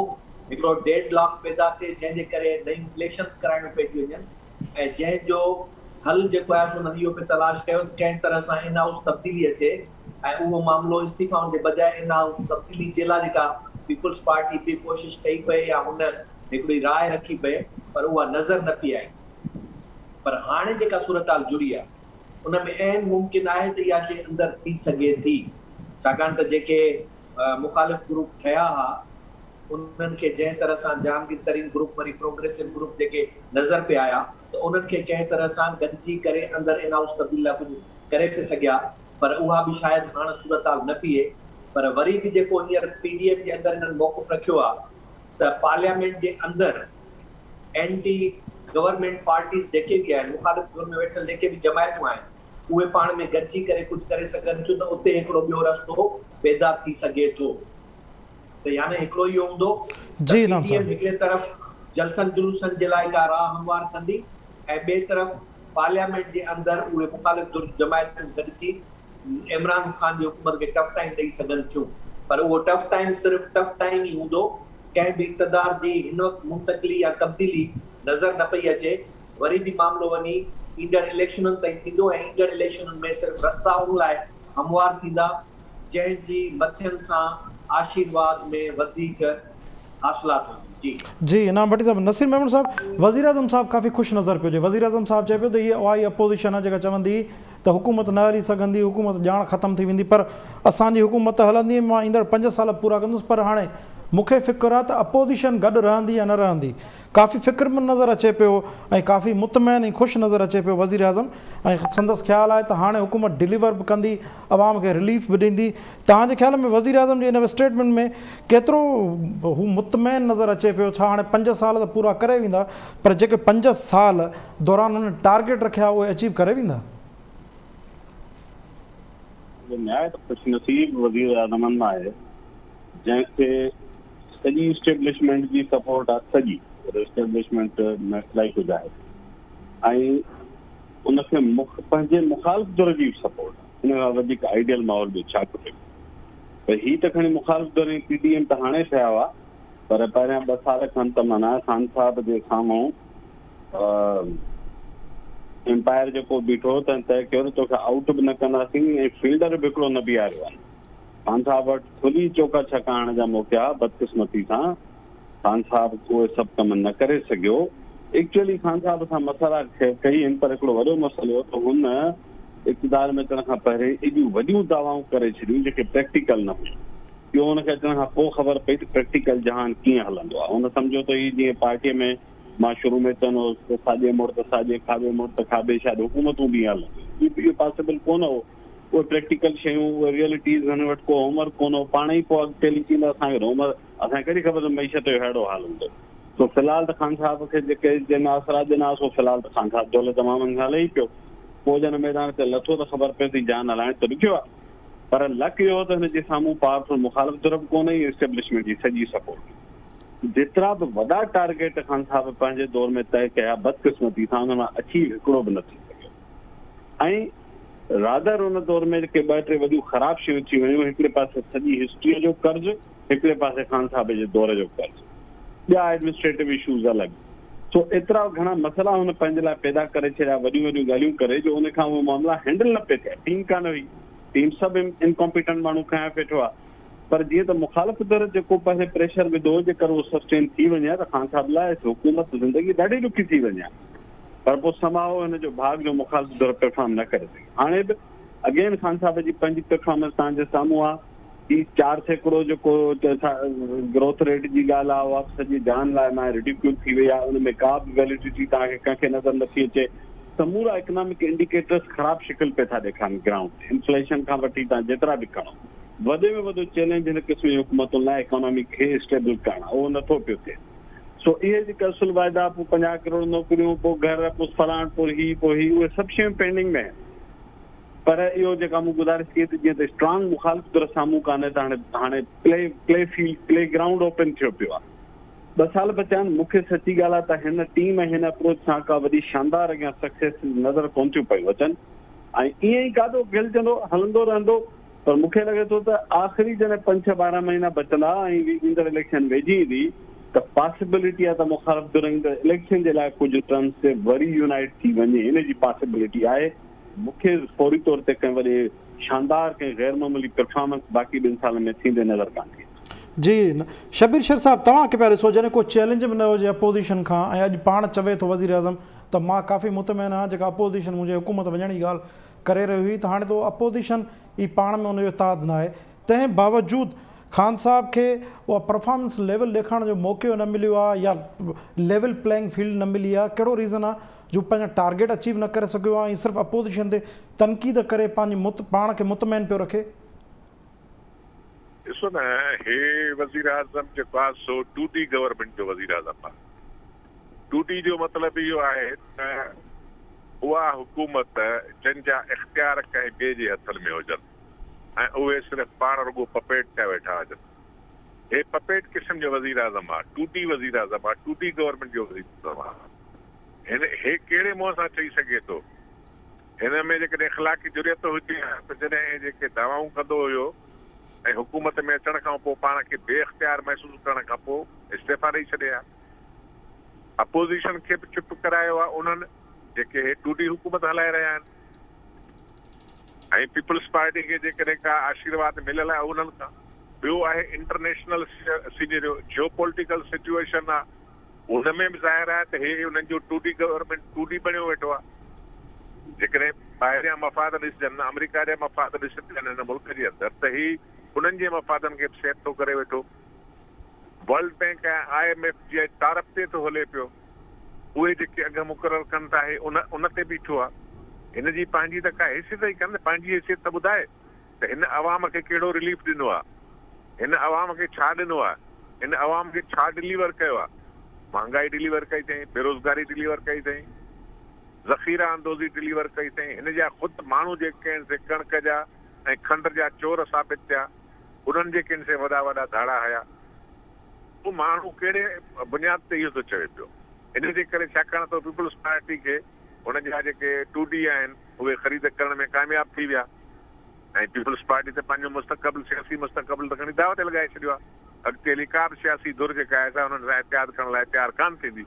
هڪڙو ڊيڊ لاڪ پيدا ٿئي جنهن جي ڪري نيون اليڪشنز ڪرائڻيون پئجي وڃن ۽ جنهن جو حل جيڪو آهي سو انهن اهو پئي تلاش ڪيو ته ڪنهن طرح سان ان هائوس تبديلي اچي ۽ اهو معاملو استعيفائن جي بجاء ان هائوس تبديلي جي لاء جيڪا پيپلز پارٽي به ڪوشش ڪئي پئي يا هن هڪڙي راء رکي پئي پر اها نظر نه پئي آئي پر هاڻي جيڪا صورتحال جڙي آهي ان ۾ عين ممڪن آهي ته اها شيء اندر ٿي سگهي ٿي. ڇاڪاڻ ته جيڪي مخالف گروپ ٺهيا ها انهن کي جنهن طرح سان جهانگير ترين گروپ وري پروگريسو گروپ جيڪي نظر پئي آيا ته انهن کي ڪنهن طرح سان گڏجي ڪري اندر ان هائوس تبديلي لاء ڪجهه ڪري پئي سگهيا پر اها به شايد هاڻ صورتحال نه پيئي پر وري به جيڪو هينئر پي ڊي ايم جي اندر انهن موقف رکيو آهي ته پارليامينٽ جي اندر اينٽي گورنمينٽ پارٽيز جيڪي به آهن مخالف ڌر ۾ ويٺل جيڪي به جماعتون آهن اهي پاڻ ۾ گڏجي ڪري ڪجهه ڪري سگهن ٿيون ته اتي هڪڙو ٻيو رستو پيدا ٿي سگهي ٿو ته يعني هڪڙو اهو هوندو ته پي ڊي ايم هڪڙي طرف جلسن جلوسن جي لاء ڪا راهه هموار ڪندي ۽ ٻئي طرف پارليامينٽ جي اندر اهي مخالف ڌر جون جماعتون گڏجي عمران خان جي حڪومت کي ٽف ٽائيم ڏئي سگهن ٿيون پر اهو ٽف ٽائيم صرف ٽف ٽائيم ئي هوندو ڪنهن به اقتدار جي هن وقت منتقلي يا تبديلي نظر نه پئي اچي وري به معاملو وڃي ايندڙ اليڪشنن تائين ٿيندو ۽ ايندڙ اليڪشنن ۾ صرف رستا ان لاء هموار ٿيندا جنهن جي مٿين سان آشيرواد ۾ وڌيڪ حاصلات هوندي. جي. جي انعام ڀٽي صاحب نصير ميمڻ صاحب وزيراعظم صاحب ڪافي خوش نظر پيو اچي وزيراعظم صاحب چئي پيو ته هي اها ئي اپوزيشن آهي جيڪا چوندي ته حڪومت نه هلي سگهندي حڪومت ڄاڻ ختم ٿي ويندي پر اسان جي حڪومت ته هلندي ۽ مان ايندڙ پنج سال پورا ڪندس پر هاڻي مون کي فڪر آهي ته اپوزيشن گڏ رهندي يا نه رهندي ڪافي فڪرمند نظر اچي پيو ۽ ڪافي مطمئن ۽ خوش نظر اچي پيو وزيراعظم ۽ سندس خيال آهي ته هاڻي حڪومت ڊليور به ڪندي عوام کي رليف به ڏيندي توهان جي خيال ۾ وزيراعظم جي ان اسٽيٽمينٽ ۾ ڪيترو هو مطمئن نظر اچي پيو ڇا هاڻي پنج سال ته پورا ڪري ويندا پر جيڪي پنج سال دوران هن ٽارگيٽ رکيا اهي اچيو ڪري ويندا؟ نهايت خوش نصيب وزيراعظمن مان آهي جنهن کي سڄي اسٽيبلشمينٽ جي سپورٽ آ سڄي پر اسٽيبلشمينٽ ۾ الائي ڪجهه آهي ۽ ان کي پنهنجي مخالف ڌر جي به سپورٽ آ ان کان وڌيڪ آئيڊيل ماحول ٻيو ڇا کپي پر هي ته کڻي مخالف ڌر ۽ پي ڊي ايم ته هاڻي ٺهيا هئا پر پهريان ٻه سال کن ته معنيٰ خان صاحب جي سامهون امپائر جيڪو بيٺو تنهن طئي ڪيو ته توکي آئوٽ به نه ڪنداسين ۽ فيلڊر به هڪڙو نه بيهاريو آهي خان صاحب وٽ کلي چوڪا ڇڪا هڻڻ جا موقعا ها، بدقسمتي سان خان صاحب اهي سڀ ڪم نه ڪري سگهيو. ايڪچوئلي خان صاحب سان مسئلا خير ڪئي آهن پر هڪڙو وڏو مسئلو هو ته هن اقتدار ۾ اچڻ کان پهرين ايڏيون وڏيون دعوائون ڪري ڇڏيون جيڪي پريڪٽيڪل نه هيون. اهو هن کي اچڻ کان پوء خبر پئي ته پريڪٽيڪل جهان ڪيئن هلندو آهي. هن سمجهيو ته هي جيئن پارٽيء ۾ مان شروع ۾ چوندو هوس ته ساڄي مڙ ته ساڄي، کاٻي مڙ ته کاٻي شايد حڪومتون به ائين هلنديون. اهو پاسيبل ڪونه هو. اهي پريڪٽيڪل شيون، اهي ريئلٽيز، هن وٽ ڪو هوم ورڪ ڪونه هو، پاڻ ئي پوء اڳتي هلي چيندا اسان کي هوم ورڪ، اسان کي ڪهڙي خبر ته معيشت جو ههڙو حال هوندو. سو في الحال ته خان صاحب کي جيڪي جن آسرا ڏنا سو في الحال ته خان صاحب دولت تمام هلي ئي پيو. پوء جڏهن ميدان تي لٿو ته خبر پيس ته جان هلائڻ ته ڏکيو آهي. پر لڪ اهو ته هن جي سامهون پاورفل مخالف ڌر به ڪونه هئي ۽ اسٽيبلشمينٽ جي سڄي سپورٽ هئي. جيترا به وڏا ٽارگيٽ خان صاحب پنهنجي دور ۾ طئي ڪيا بدقسمتي سان انهن مان اچيو هڪڙو به نه ٿي سگهيو ۽ رادر ان دور ۾ ڪي ٻه ٽي وڏيون خراب شيون ٿي ويون، هڪڙي پاسي سڄي هسٽريء جو قرض، هڪڙي پاسي خان صاحب جي دور جو قرض، ٻيا ايڊمنسٽريٽو اشوز الڳ. سو ايترا گهڻا مسئلا هن پنهنجي لاء پيدا ڪري ڇڏيا، وڏيون وڏيون ڳالهيون ڪري جو ان کان اهي معاملا هينڊل نه پئي ٿيا. ٽيم ڪانه هئي، ٽيم سڀ انڪمپيٽنٽ ماڻهو کنيا ويٺو آ. پر جيئن ته مخالف ڌر جيڪو پهرين پريشر وڌو، جيڪر اهو سسٽين ٿي وڃي ها ته خان صاحب لاء حڪومت زندگي ڏاڍي ڏکي ٿي وڃي ها. پر پوء سماء هن جو ڀاڳ جو مخالف ڌر پرفارم نه ڪري سگهي. هاڻي به اگين خان صاحب جي پنهنجي پرفارمنس توهان جي سامهون آ. هي 4% جيڪو گروٿ ريٽ جي ڳالهه آ اها به سڄي جهان لاء مان ريڊيڪيول ٿي وئي آ. ان ۾ ڪا به ويليڊٽي توهان کي ڪنهن کي نظر نٿي اچي. سمورا اڪنامڪ انڊيڪيٽرس خراب شڪل پئي ٿا ڏيکارن گرائونڊ تي. انفليشن کان وٺي توهان جيترا به کڻو. وڏي ۾ وڏو چئلينج هن قسم جي حڪومتن لاء اڪانامي کي اسٽيبل ڪرڻ آ. اهو نٿو پيو ٿئي. سو اهي جيڪي اصل واعدا، پوء 50 ڪروڙ نوڪريون، پوء گهر، پوء فلاڻ، پوء هي، پوء هي، اهي سڀ شيون پينڊنگ ۾ آهن. پر اهو جيڪا مون گذارش ڪئي ته جيئن ته اسٽرانگ مخالف ڌر سامهون ڪانهي ته هاڻي هاڻي play play field play ground open ٿيو پيو آهي. ٻه سال بچيا آهن، مون کي سچي ڳالهه آهي ته هن ٽيم ۽ هن اپروچ سان ڪا وڏي شاندار اڳيان سڪسيس نظر ڪونه ٿيون پيون اچن ۽ ائين ئي گاڏو گهلجندو هلندو رهندو. پر مون کي لڳي ٿو ته آخري جڏهن پنج ڇهه 12 مهينا بچندا ۽ ايندڙ اليڪشن ويجهي ايندي ته پاسيبلٽي آهي ته مخالف ڌر ايندڙ اليڪشن جي لاء ڪجهه ٽرمز تي وري يونائيٽ ٿي وڃي ان جي پاسيبلٽي آهي. مون کي فوري طور تي ڪنهن وڏي شاندار ڪنهن غير معمولي پرفارمنس باقي ٻن سالن ۾ ٿيندي نظر ڪانه ٿي اچي. جي شبير شر صاحب توهان کي پيا ڏسو جڏهن ڪو چئلينج به نه هجي اپوزيشن کان ۽ اڄ پاڻ چوي ٿو وزيراعظم ته مان ڪافي مطمئن آهيان جيڪا اپوزيشن منهنجي حڪومت وڃڻ جي ڳالهه ڪري رهي هئي ته هاڻي ته اپوزيشن ئي پاڻ ۾ ان جو اتحاد ناهي. تنهن باوجود خان صاحب کي اها پرفارمنس ليول ڏيکارڻ جو موقعو نه مليو آهي يا ليول پليئنگ فيلڊ نه ملي آهي ڪهڙو ريزن آهي جو پنهنجا ٽارگيٽ اچيو نه ڪري سگهيو آهي ۽ صرف اپوزيشن تي تنقيد ڪري پنهنجي پاڻ کي مطمئن پيو رکي. ڏسو نه هي وزيراعظم جيڪو آهي سو ٽو ڊي گورنمينٽ جو وزيراعظم آهي. ٽو ڊي جو مطلب اهو آهي ته اها حڪومت جن جا اختيار ڪنهن ٻئي جي هٿن ۾ هجن ۽ اهي صرف پاڻ رڳو پپيٽ ٿيا ويٺا هجن. هي پپيٽ قسم جو وزيراعظم آهي، ٽو ڊي وزيراعظم آهي، ٽو ڊي گورنمينٽ جو وزيراعظم آهي. هن هي ڪهڙي منهن سان چئي سگهي ٿو هن ۾ جيڪڏهن اخلاقي جرئت هجي ها ته جڏهن هي جيڪي دعوائون ڪندو هيو ۽ حڪومت ۾ اچڻ کان پوء پاڻ کي بي اختيار محسوس ڪرڻ کان پوء استعيفا ڏئي ڇڏي ها. اپوزيشن کي به چپ ڪرايو آهي انهن جيڪي هي ٽو ڊي حڪومت هلائي رهيا آهن ۽ پيپلز پارٽي کي جيڪڏهن ڪا آشيرواد مليل آهي انهن کان. ٻيو آهي انٽرنيشنل سينيريو جيو پوليٽيڪل سچوئيشن آهي. ان ۾ به ظاهر آهي ته هي انهن جو two D government two D بڻيو ويٺو آهي. جيڪڏهن ٻاهريان مفاد ڏسجن، آمريڪا جا مفاد ڏسجن هن ملڪ جي اندر ته هي انهن جي مفادن کي به سيٽ ٿو ڪري ويٺو. World bank ۽ I M F جي تارپ تي ٿو هلي پيو. اهي جيڪي اگهه مقرر ڪن ٿا هي ان ان تي بيٺو آهي. هن جي پنهنجي ته ڪا حيثيت ئي ڪانه، پنهنجي حيثيت ته ٻڌائي. ته هن عوام کي ڪهڙو رليف ڏنو آ، هن عوام کي ڇا ڏنو آ، هن عوام کي ڇا ڊليور ڪيو آ، مهانگائي ڊليور ڪئي اٿئين، بيروزگاري ڊليور ڪئي اٿئين، ذخيره اندوزي ڊليور ڪئي اٿئين، هن جا خود ماڻهو جيڪي آهن سي ڪڻڪ جا ۽ کنڊ جا چور ثابت ٿيا، انهن جيڪي آهن سي وڏا وڏا ڌاڙا هنيا. اهو ماڻهو ڪهڙي بنياد تي اهو ٿو چوي پيو؟ ان جي ڪري ڇاڪاڻ ته پيپلز پارٽي کي هن جا جيڪي ٽو ڊي آهن اهي خريد ڪرڻ ۾ ڪامياب ٿي ويا ۽ پيپلز پارٽي ته پنهنجو مستقبل سياسي مستقبل ته کڻي داء تي لڳائي ڇڏيو آهي. اڳتي هلي ڪا به سياسي ڌر جيڪا آهي سا انهن سان اتحاد ڪرڻ لاء تيار ڪانه ٿيندي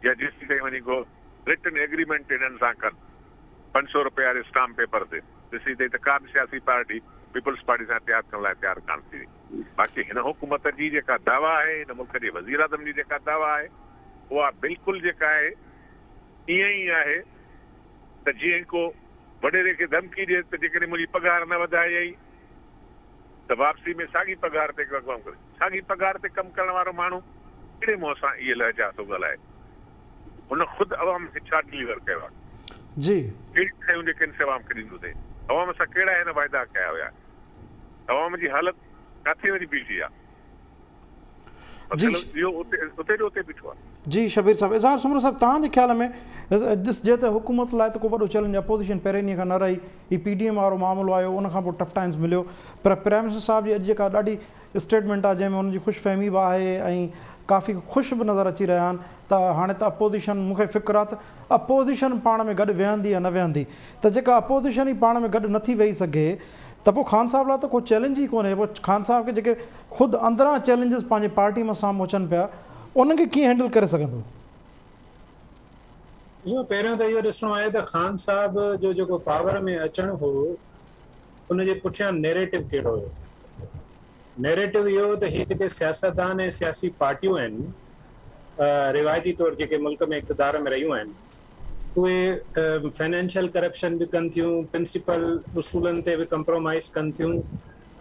يا جيسيتائين وڃي ڪو رٽن ايگريمينٽ هنن سان ڪن 500 رپئي واري اسٽامپ پيپر تي تيسيتائين ته ڪا به سياسي پارٽي پيپلز پارٽي سان اتحاد ڪرڻ لاء تيار ڪانه ٿيندي. باقي هن حڪومت جي جيڪا دعويٰ آهي هن ملڪ جي وزيراعظم جي جيڪا دعويٰ آهي اها بلڪل جيڪا آهي ائين ئي آهي ته جيئن ڪو وڏيري کي ڌمڪي ڏئي ته جيڪڏهن منهنجي پگهار نه وڌايئي ته واپسي ۾ ساڳي پگهار تي ڪم ڪري. ساڳي پگهار تي ڪم ڪرڻ وارو ماڻهو ڪهڙي منهن سان اهي لهجا ٿو ڳالهائي؟ هن خود عوام کي ڇا ڊليور ڪيو آهي؟ جي. ڪهڙيون شيون جيڪي آهن سي عوام کي ڏنيون اٿئي؟ عوام سان ڪهڙا هن واعدا ڪيا هيا؟ عوام جي حالت ڪاٿي وڃي بيٺي آهي؟ جي اهو اتي جو اتي بيٺو آهي. جي شبير صاحب اظهار سومرو صاحب توهان جي خيال ۾ ڏسجي ته حڪومت لاء ته ڪو وڏو چئلينج اپوزيشن پهرين ڏينهن کان نه رهي هي پي ڊي ايم وارو معاملو آيو ان کان پوء ٽف ٽائمز مليو پر پرائم منسٽر صاحب جي اڄ جيڪا ڏاڍي اسٽيٽمينٽ آهي جنهن ۾ ان جي خوش فهمي به آهي ۽ ڪافي خوش به نظر اچي رهيا آهن ته هاڻي ته اپوزيشن مون کي فڪر آهي ته اپوزيشن پاڻ ۾ گڏ ويهندي يا نه ويهندي ته جيڪا اپوزيشن ئي پاڻ ۾ گڏ نٿي ويهي سگهي ته پوء خان صاحب لاء ته ڪو چئلينج ئي ڪونهي پوء خان صاحب کي جيڪي خود اندران چئلينجز پنهنجي پارٽي مان سامهون اچن پيا انهن کي ڪيئن هينڊل ڪري سگهندو؟ ڏسو پهريون ته اهو ڏسڻو آهي ته خان صاحب جو جيڪو پاور ۾ اچڻ هو ان جي پٺيان نيريٽو ڪهڙو هيو؟ نيريٽو اهو هو ته هي جيڪي سياستدان ۽ سياسي پارٽيون آهن روايتي طور جيڪي ملڪ ۾ اقتدار ۾ رهيون آهن اهي فنانشل ڪرپشن به ڪن ٿيون، پرنسپل اصولن تي به ڪمپرومائيز ڪن ٿيون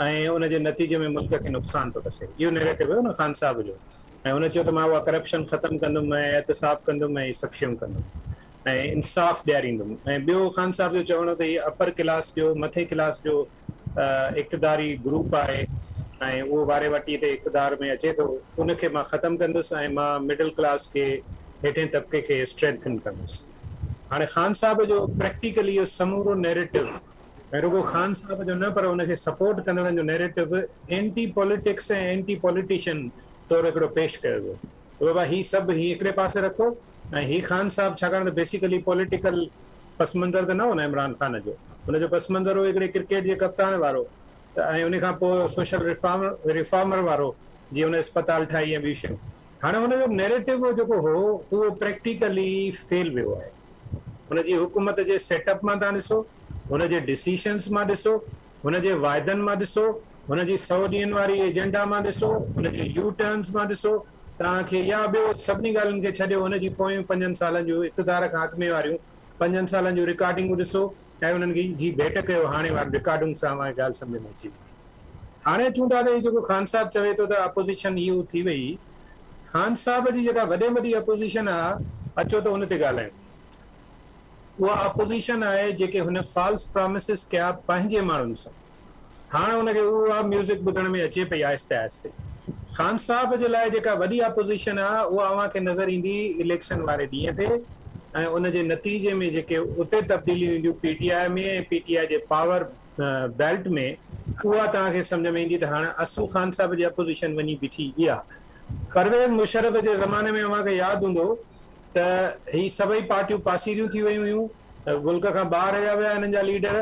۽ ان جي نتيجي ۾ ملڪ کي نقصان ٿو رسي. اهو نيريٽو هيو نه خان صاحب جو ۽ هن چيو ته مان اها ڪرپشن ختم ڪندم ۽ احتساب ڪندم ۽ اهي سڀ شيون ڪندم ۽ انصاف ڏياريندم ۽ ٻيو خان صاحب جو چوڻ هو ته هي اپر ڪلاس جو مٿي ڪلاس جو اقتداري گروپ آهي ۽ اهو واري وٽي تي اقتدار ۾ اچي ٿو ان کي مان ختم ڪندس ۽ مان مڊل ڪلاس کي هيٺين طبقي کي اسٽرينٿن ڪندس. هاڻي خان صاحب جو پريڪٽيڪلي اهو سمورو نيريٽو ۽ رڳو خان صاحب جو نه پر ان کي سپورٽ ڪندڙن جو narrative anti politics ۽ anti politician طور هڪڙو پيش ڪيو ويو ته بابا هي سڀ هي هڪڙي پاسي رکو ۽ هي خان صاحب ڇاڪاڻ ته بيسيڪلي پوليٽيڪل پس منظر ته نه هو نه عمران خان جو ان جو پس منظر هو هڪڙي ڪرڪيٽ جي ڪپتان وارو ته ۽ ان کان پوء سوشل ريفارم ريفارمر وارو جيئن هن اسپتال ٺاهي ۽ ٻيون شيون هاڻي هن جو نيريٽو جيڪو هو اهو پريڪٽيڪلي فيل ويو آهي هن جي حڪومت جي سيٽ اپ مان تان ڏسو هن جي ڊسيشنس مان ڏسو هن جي واعدن مان ڏسو هن جي 100 ڏينهن واري ايجنڊا مان ڏسو هن جي يو ٽرنز مان ڏسو توهان کي يا ٻيو سڀني ڳالهين کي ڇڏيو هن جي پويون پنجن سالن جون اقتدار کان اڳ ۾ واريون پنجن سالن جون رڪارڊنگون ڏسو ۽ انهن جي ڀيٽ ڪيو هاڻي وارين رڪارڊنگ سان اوهان کي ڳالهه سمجهه ۾ اچي ويندي. هاڻي اچون ٿا ته هي جيڪو خان صاحب چوي ٿو ته اپوزيشن هي هو ٿي وئي، خان صاحب جي جيڪا وڏي ۾ وڏي اپوزيشن آ اچو ته ان تي ڳالهايون. اها اپوزيشن آهي جيڪي هن فالس پرامسز ڪيا پنهنجي ماڻهن سان. هاڻ ان کي اها ميوزڪ ٻڌڻ ۾ اچي پئي آهستي آهستي. خان صاحب جي لاء جيڪا وڏي اپوزيشن آ اها اوهان کي نظر ايندي اليڪشن واري ڏينهن تي ۽ ان جي نتيجي ۾ جيڪي اتي تبديليون اينديون P T I ۾ ۽ P T I جي پاور بيلٽ ۾ اها توهان کي سمجهه ۾ ايندي ته هاڻ اصل خان صاحب جي اپوزيشن وڃي بيٺي اها. پرويز مشرف جي زماني ۾ اوهان کي ياد هوندو ته هي سڀئي پارٽيون پاسيريون ٿي ويون هيون، ملڪ کان ٻاهر هليا ويا هنن جا ليڊر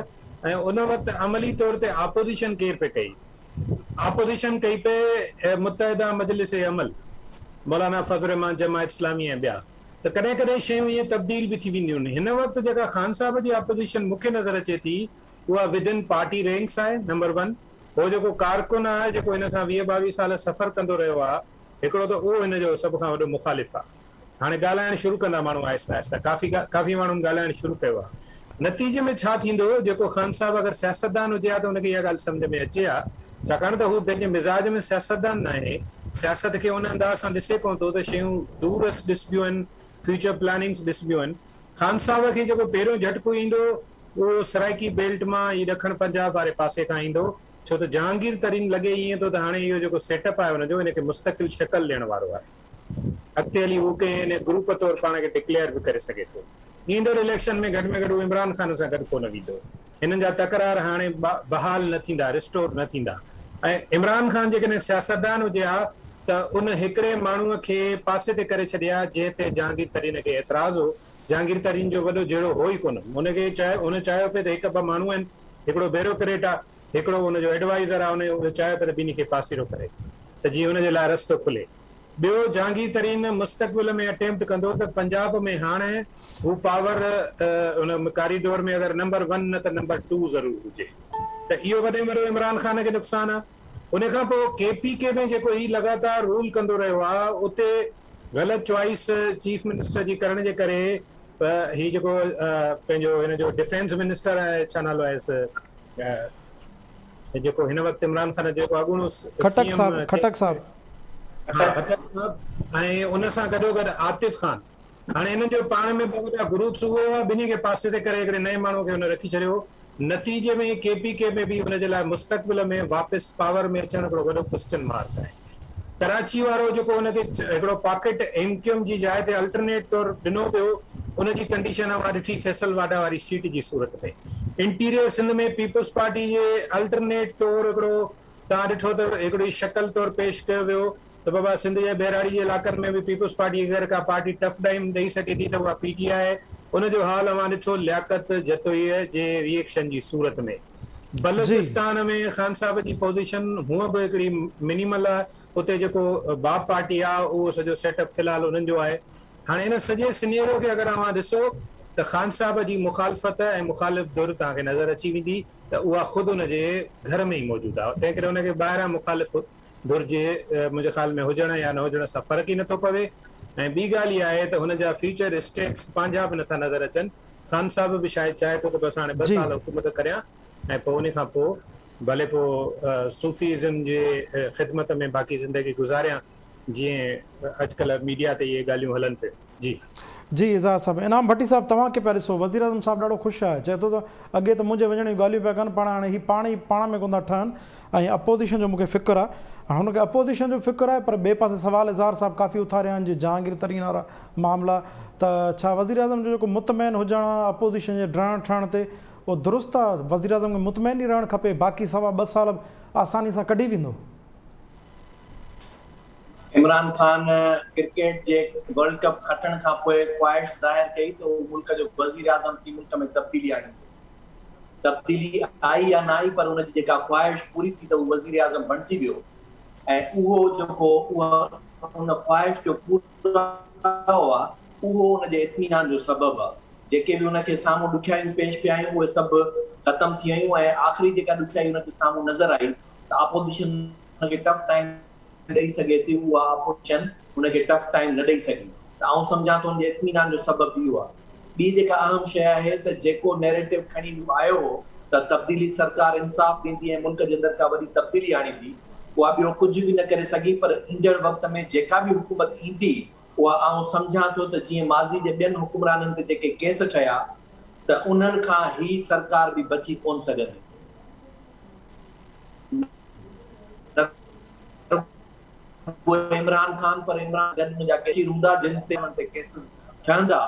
۽ ان وقت عملي طور تي آپوزيشن ڪير پئي ڪئي؟ آپوزيشن ڪئي پئي متحده مجلس عمل، مولانا فضل الرحمان، جماعت اسلامي ۽ ٻيا. ته ڪڏهن ڪڏهن شيون ائين تبديل به ٿي وينديون آهن. هن وقت جيڪا خان صاحب جي اپوزيشن مون کي نظر اچي ٿي اها ود ان پارٽي رينڪس آهي نمبر ون هو جيڪو ڪارڪن آهي جيڪو هن سان 20 22 سال سفر ڪندو رهيو آهي هڪڙو ته اهو هن جو سڀ کان وڏو مخالف آهي. هاڻي ڳالهائڻ شروع ڪندا ماڻهو آهستي آهستي ڪافي ڪافي ماڻهن ڳالهائڻ شروع ڪيو آهي. نتيجي ۾ ڇا ٿيندو جيڪو خان صاحب اگر سياستدان هجي ها ته ان کي اها ڳالهه سمجهه ۾ اچي ها ڇاڪاڻ ته هو پنهنجي مزاج ۾ سياستدان ناهي، سياست کي ان انداز سان ڏسي ڪونه ٿو ته شيون دور رس ڏسبيون آهن، فيوچر پلاننگس ڏسبيون آهن. خان صاحب کي جيڪو پهريون جهٽڪو ايندو اهو سرائيڪي بيلٽ مان ئي ڏکڻ پنجاب واري پاسي کان ايندو ڇو ته جهانگير ترين لڳي ائين ٿو ته هاڻي اهو جيڪو سيٽ اپ آهي ان جو ان کي مستقل شڪل ڏيڻ وارو آهي. اڳتي هلي هو ڪنهن ان گروپ طور پاڻ کي ڊڪليئر به ڪري سگهي ٿو. ايندڙ اليڪشن ۾ گهٽ ۾ گهٽ هو عمران خان سان گڏ ڪونه ويندو. هنن جا تڪرار هاڻي بحال نه ٿيندا، ريسٽور نه ٿيندا ۽ عمران خان جيڪڏهن سياستدان هجي ها ته ان هڪڙي ماڻهوء کي پاسي تي ڪري ڇڏي ها جنهن تي جهانگير ترين کي اعتراض هو. جهانگير ترين جو وڏو جهيڙو هو ئي ڪونه. هن کي هن چاهيو پئي ته هڪ ٻه ماڻهو آهن، هڪڙو بيروڪريٽ آ، هڪڙو ان جو ايڊوائيزر آ، هن چاهيو پئي ته ٻنهي کي پاسيرو ڪري ته جيئن هن جي لاء رستو کلي. ٻيو جهانگير ترين مستقبل ۾ اٽيمپٽ ڪندو ته پنجاب ۾ هاڻ هو پاور ان ڪاريڊور ۾ اگر نمبر ون نه ته نمبر ٽو ضرور هجي ته اهو وڏي ۾ وڏو عمران خان کي نقصان آ. ان کان پوء ڪي پي ڪي ۾ جيڪو هي لڳاتار رول ڪندو رهيو آ اتي غلط چوائس چيف منسٽر جي ڪرڻ جي ڪري هي جيڪو پنهنجو هن جو ڊفينس منسٽر آهي ڇا نالو آهيس جيڪو هن وقت عمران خان جو جيڪو اڳوڻو خٽڪ صاحب خٽڪ صاحب ها خٽڪ صاحب ۽ ان سان گڏو گڏ عاطف خان هاڻي انهن جو پاڻ ۾ ٻه وڏا گروپس اهو هئا ٻنهي کي پاسي تي ڪري هڪڙي نئين ماڻهو کي هن رکي ڇڏيو هو نتيجي ۾ ڪي پي ڪي ۾ به ان جي لاء مستقبل ۾ واپس پاور ۾ اچڻ هڪڙو وڏو ڪوسچن مارڪ آهي. ڪراچي وارو جيڪو ان کي هڪڙو پاڪيٽ ايم ڪيو ايم جي جاء تي الٽرنيٽ طور ڏنو ويو ان جي ڪنڊيشن اوهان ڏٺي فيصل واڍا واري سيٽ جي صورت ۾ انٽيريئر سنڌ ۾ پيپلز پارٽي جي الٽرنيٽ طور هڪڙو توهان ڏٺو ته هڪڙي شڪل طور پيش ڪيو ويو ته بابا سنڌ جي ٻهراڙي جي علائقن ۾ به پيپلز پارٽي اگر ڪا پارٽي ٽف ٽائيم ڏئي سگهي ٿي ته اها پي ٽي آء آهي. ان جو حال اوهان ڏٺو لياقت جتوئيء جي ري ايڪشن جي صورت ۾. بلوچستان ۾ خان صاحب جي پوزيشن هونء به هڪڙي منيمل آهي. اتي جيڪو باب پارٽي آهي اهو سڄو سيٽ اپ في الحال انهن جو آهي. هاڻي ان سڄي سنيريو کي اگر اوهان ڏسو ته خان صاحب جي مخالفت ۽ مخالف ڌر توهان کي نظر اچي ويندي ته اها خود ان جي گهر ۾ ئي موجود آهي. تنهنڪري ان کي ٻاهران مخالف ڌر جي منهنجي خيال ۾ هجڻ يا نه هجڻ سان فرق ئي نٿو پوي ۽ ٻي ڳالهه اها آهي ته هن جا فيوچر اسٽيڪس پنهنجا به نٿا نظر اچن. خان صاحب به شايد چاهي ٿو ته بس هاڻي ٻه سال حڪومت ڪريان ۽ پوء ان کان پوء ڀلي پوء صوفي ازم جي خدمت ۾ باقي زندگي گذاريان جيئن اڄڪلهه ميڊيا تي اهي ڳالهيون هلن پيون. جي. جي اظهار صاحب. انعام ڀٽي صاحب توهان کي پيا ڏسو وزيراعظم صاحب ڏاڍو خوش آهي چئي ٿو ته اڳي ته منهنجي وڃڻ جون ڳالهيون پيا ڪن پاڻ هاڻي هي پاڻ ئي پاڻ ۾ ڪونه ٿا ٺهن ۽ اپوزيشن جو مون کي فڪر آهي هاڻي هن کي اپوزيشن جو فڪر آهي پر ٻئي پاسي سوال اظهار صاحب ڪافي اٿاريا آهن جي جهانگير ترين وارا معاملا ته ڇا وزيراعظم جو جيڪو مطمئن هجڻ آهي اپوزيشن جي ڊهڻ ٺهڻ تي اهو درست آهي وزيراعظم کي مطمئن ئي رهڻ کپي باقي سوا ٻه سال آساني سان ڪڍي ويندو. عمران خان ڪرڪيٽ جي ورلڊ ڪپ کٽڻ کان پوء خواهش ظاهر ڪئي ته هو ملڪ جو وزيراعظم ٿي ملڪ ۾ تبديلي آڻيندو. تبديلي آئي يا نه آئي پر ان جي جيڪا خواهش پوري ٿي ته هو وزيراعظم بڻجي ويو ۽ اهو جيڪو ان خواهش جو پورائو آهي اهو ان جي اطمينان جو سبب آهي. جيڪي به ان کي سامهون ڏکيائيون پيش پئي آيون اهي سڀ ختم ٿي ويون ۽ آخري جيڪا ڏکيائي ان کي سامهون نظر آئي ته اپوزيشن ان کي ٽف ٽائيم ڏئي سگهي ٿي اها اپوزيشن ان کي ٽف ٽائيم نه ڏئي سگهي ته آئون سمجهان ٿو ان جي اطمينان جو سبب اهو آهي. ٻي جيڪا اهم شيء آهي ته جيڪو نيريٽو کڻي هو آيو هو ته تبديلي سرڪار انصاف ڏيندي ۽ ملڪ جي اندر ڪا وڏي تبديلي آڻيندي، اها ٻيو ڪجهه به نه ڪري سگهي پر ايندڙ وقت ۾ جيڪا به حڪومت ايندي اها آئون سمجهان ٿو ته جيئن ماضي جي ٻين حڪمرانن تي جيڪي ڪيس ٺهيا ته انهن کان هي سرڪار به بچي ڪونه سگهندي. نه رڳو عمران خان پر عمران گڏ ان جا ڪيس هوندا جن تي انهن تي ڪيسز ٺهندا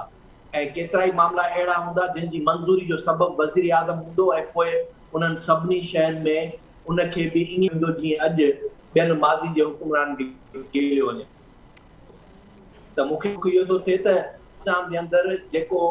۽ ڪيترائي معاملا اهڙا هوندا جن جي منظوري جو سبب وزيراعظم هوندو ۽ پوء انهن سڀني شين ۾ ان کي به ائين ويندو جيئن اڄ ٻين ماضي جي حڪمرانن کي گهيريو وڃي ٿو. ته مون کي اهو ٿو ٿئي ته پاڪستان جي اندر جيڪو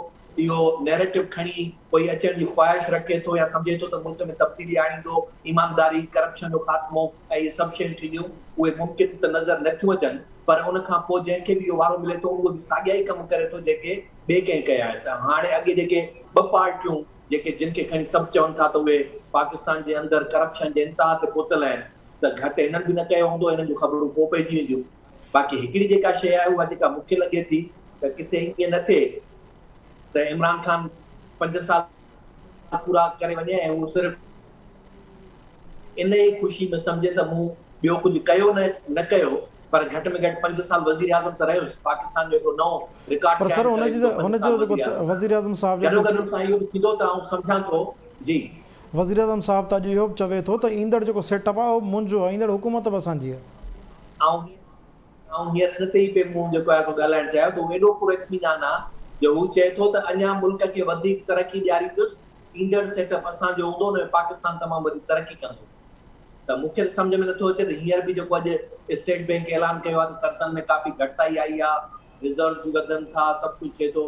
اهو نيريٽو کڻي ڪوئي اچڻ جي خواهش رکي ٿو يا سمجهي ٿو ته ملڪ ۾ تبديلي آڻيندو، ايمانداري، ڪرپشن جو خاتمو ۽ اهي سڀ شيون ٿينديون، اهي ممڪن ته نظر نه ٿيون اچن پر ان کان پوء جنهن کي به اهو وارو ملي ٿو اهو به ساڳيا ئي ڪم ڪري ٿو جيڪي ٻئي ڪنهن ڪيا آهن ته هاڻي اڳي جيڪي ٻه پارٽيون جيڪي جن کي کڻي سڀ چون ٿا ته اهي پاڪستان جي اندر ڪرپشن جي انتها تي پهتل آهن ته گهٽ هنن به نه ڪيو هوندو هنن جون خبرون پوء پئجي وينديون. باقي هڪڙي جيڪا شيء آهي اها جيڪا مون کي لڳي ٿي ته ڪٿي ائين نه ٿئي ته عمران خان پنج سال پورا ڪري وڃي ۽ هو صرف انهيء خوشي ۾ سمجهي ته مون ٻيو ڪجهه ڪيو نه نه ڪيو پر گهٽ ۾ گهٽ پنج سال وزيراعظم ته رهيس، پاڪستان جو هڪڙو نئون رڪارڊ پر سر قائم هن ڪري جي ويندو ته پنج هن سال جو جيڪو وزيراعظم وزيراعظم صاحب جو گڏوگڏ ان سان اهو به ٿيندو ته آئون سمجهان ٿو جي. وزيراعظم صاحب ته اڄ اهو به چوي ٿو ته ايندڙ جيڪو سيٽ اپ آهي اهو منهنجو آهي، ايندڙ حڪومت به اسان جي آهي. آئون آئون هينئر ان تي ئي پئي مون جيڪو آهي سو ڳالهائڻ چاهيو ته هو ايڏو پر اطمينان آ جو هو چئي ٿو ته اڃا ملڪ کي وڌيڪ ترقي ڏياريندس، ايندڙ سيٽ اپ اسان جو هوندو ان ۾ پاڪستان تمام وڏي ترقي ڪندو. ته مون کي ته سمجهه ۾ نٿو اچي ته هينئر به جيڪو اڄ اسٽيٽ بينڪ اعلان ڪيو آهي ته قرضن ۾ ڪافي گهٽتائي آئي آ، ريزروز به وڌن ٿا، سڀ ڪجهه ٿئي ٿو،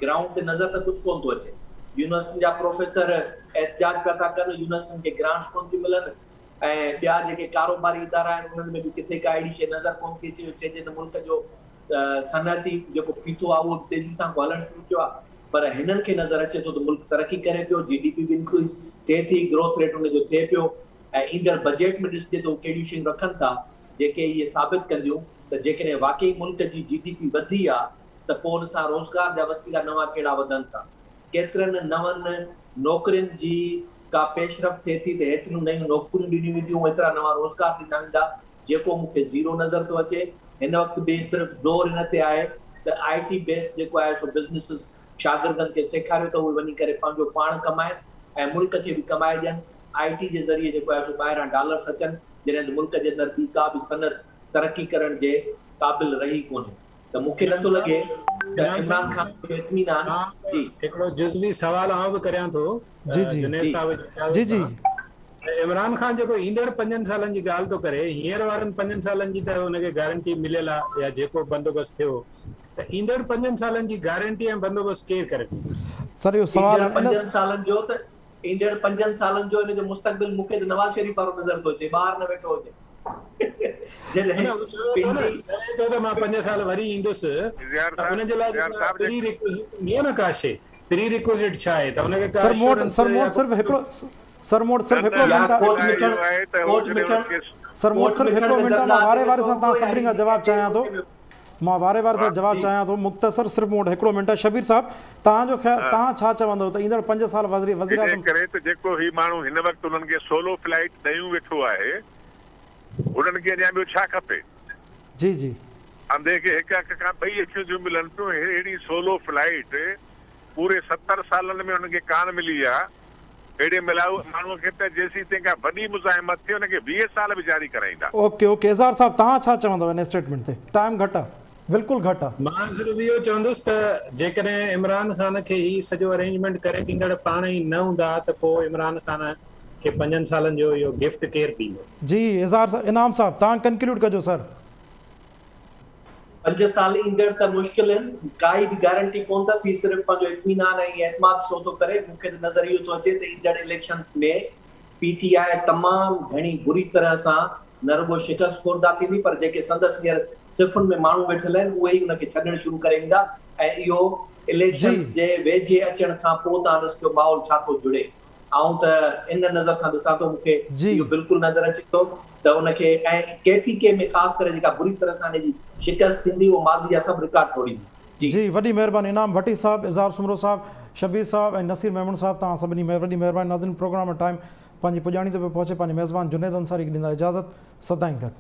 گرائونڊ تي نظر ته ڪجهه ڪونه ٿو اچي. يونيورسٽين جا پروفيسر احتجاج پيا ٿا ڪن، يونيورسٽين کي گرانٽس ڪونه ٿيون ملن ۽ ٻيا جيڪي ڪاروباري ادارا آهن انهن ۾ به ڪٿي ڪا اهڙي شيء نظر ڪونه ٿي اچي جو چئجي ته ملڪ جو صنعتي جيڪو ڦيٿو آهي اهو به تيزي سان ڪو هلڻ شروع ٿيو آهي پر هنن کي نظر اچي ٿو ته ملڪ ترقي ڪري پيو، جي ڊي پي به انڪريز ٿئي ٿي، گروٿ ريٽ ان جو ٿئي پيو ۽ ايندڙ بجيٽ ۾ ڏسجي ته هو ڪهڙيون شيون رکن ٿا جيڪي اهي ثابت ڪنديون ته جيڪڏهن واقعي ملڪ جي جي ڊي پي وڌي آ ته پوء ان سان روزگار جا وسيلا نوان ڪهڙا وڌن ٿا؟ ڪيترن نون نوڪرين جي ڪا پيش رفت ٿئي ٿي ته هيتريون نيون نوڪريون ڏنيون وينديون، ايترا نوان روزگار ڏنا ويندا، جيڪو مون کي زيرو نظر ٿو اچي. هن وقت به صرف زور ان تي آهي ته آء ٽي بيسڊ جيڪو آهي سو بزنسز شاگردن کي سيکاريو ته اهي وڃي ڪري پنهنجو پاڻ ڪمائن ۽ ملڪ کي به ڪمائي ڏين، آء ٽي جي ذريعي جيڪو آهي سو ٻاهران ڊالرس اچن، جڏهن ته ملڪ جي اندر ٻي ڪا به صنعت ترقي ڪرڻ جي قابل رهي ڪونهي. ته مون کي نٿو لڳي ته عمران خان جو اطمينان جي. هڪڙو جزوي سوال آئون به ڪريان ٿو جي جي جنيد صاحب جي اجازت جي جي سان ته عمران خان جيڪو ايندڙ پنجن سالن جي ڳالهه ٿو ڪري هينئر وارن پنجن سالن جي ته ان کي گارنٽي مليل آ يا جيڪو بندوبست ٿيو ته ايندڙ پنجن سالن جي گارنٽي ۽ بندوبست ڪير ڪري ڏيندس؟ سر اهو سوال ايندڙ پنجن سالن جو ته ايندڙ پنجن سالن جو ان جو مستقبل مون کي ته نواز شريف وارو نظر ٿو اچي ٻاهر نه ويٺو هجي جڏهن نه هو چوي ٿو نه چوي ٿو ته مان پنج سال وري ايندس ته ان جي لاء جيڪا پري ريڪوزٽ هوندي آهي نه ڪا شي پري ريڪوزٽ ڇا آهي ته ان کي ڪا سر مون وٽ اشورنس سر مون يا وٽ صرف هڪڙو سر مون وٽ صرف هڪڙو يا منٽ ڪوٽ مٺڻ ڪوٽ مٺڻ سر مون وٽ ڪوٽ صرف مٺڻ هڪڙو ۾ منٽ آهي مان درگاهه تي واري واري ويٺو سان توهان هوندو يا سڀني هي کان جواب چاهيان ٿو مان واري واري سان جواب چاهيان ٿو مختصر صرف مون وٽ هڪڙو منٽ آهي شبير صاحب توهان جو خيال توهان ڇا چوندو ته ايندڙ پنج سال وزير انهيء اعظم ڪري ته جيڪو هي ماڻهو هن وقت انهن کي سولو فلائيٽ ڏيون ويٺو آهي انهن کي اڃا ٻيو ڇا کپي؟ جي جي. انڌي کي هڪ اک کان ٻئي اکيون ٿيون ملن پيون اهڙي سولو فلائيٽ پوري 70 سالن ۾ انهن کي ڪانه ملي آ اهڙي ملاء ماڻهوء کي ته جيسين تنهن کان وڏي مزاحمت ٿئي ان کي 20 سال به جاري ڪرائيندا. اوڪي اوڪي اظهار صاحب توهان ڇا چوندؤ ان اسٽيٽمينٽ تي ٽائيم گهٽ آ بلڪل گهٽ آ. مان صرف اهو چوندس ته جيڪڏهن عمران خان کي هي سڄو ارينجمينٽ ڪري ڏيندڙ پاڻ ئي نه هوندا ته پوء عمران خان کي پنجن سالن جو اهو گفٽ ڪير ڏيندو. جي اظهار صاحب انعام صاحب توهان ڪنڪلوڊ ڪجو سر. پنج سال ايندڙ ته مشڪل هن، ڪائي به گارنٽي ڪونه اٿس، هي صرف پنهنجو اطمينان ۽ اعتماد شو ٿو ڪري، مون کي ته نظر اهو ٿو اچي ته ايندڙ اليڪشنز ۾ پي ٽي آء تمام گهڻي بري طرح سان نه رڳو شڪست خورده ٿيندي پر جيڪي سندس هينئر صفن ۾ ماڻهو ويٺل آهن اهي ئي ان کي ڇڏڻ شروع ڪري ويندا ۽ اهو اليڪشنز جي ويجهي اچڻ کان پوء تان ڏس پيو ماحول ڇا ٿو جڙي. آئون ته ان نظر سان ڏسان ٿو مون کي اهو بلڪل نظر اچي ٿو ته ان کي ۽ ڪي پي ڪي ۾ خاص ڪري جيڪا بري طرح سان ان جي شڪست ٿيندي اهو ماضي جا سڀ رڪارڊ ٽوڙيندي. جي. جي وڏي مهرباني انعام ڀٽي صاحب، اظهار سومرو صاحب، شبير صاحب ۽ نصير ميمڻ صاحب توهان سڀني وڏي مهرباني ناظرين پروگرام ٽائيم پنهنجي پڄاڻي تي پيو پهچي پنهنجي ميزبان جنيد انصاري کي ڏيندا اجازت سدائين گڏ.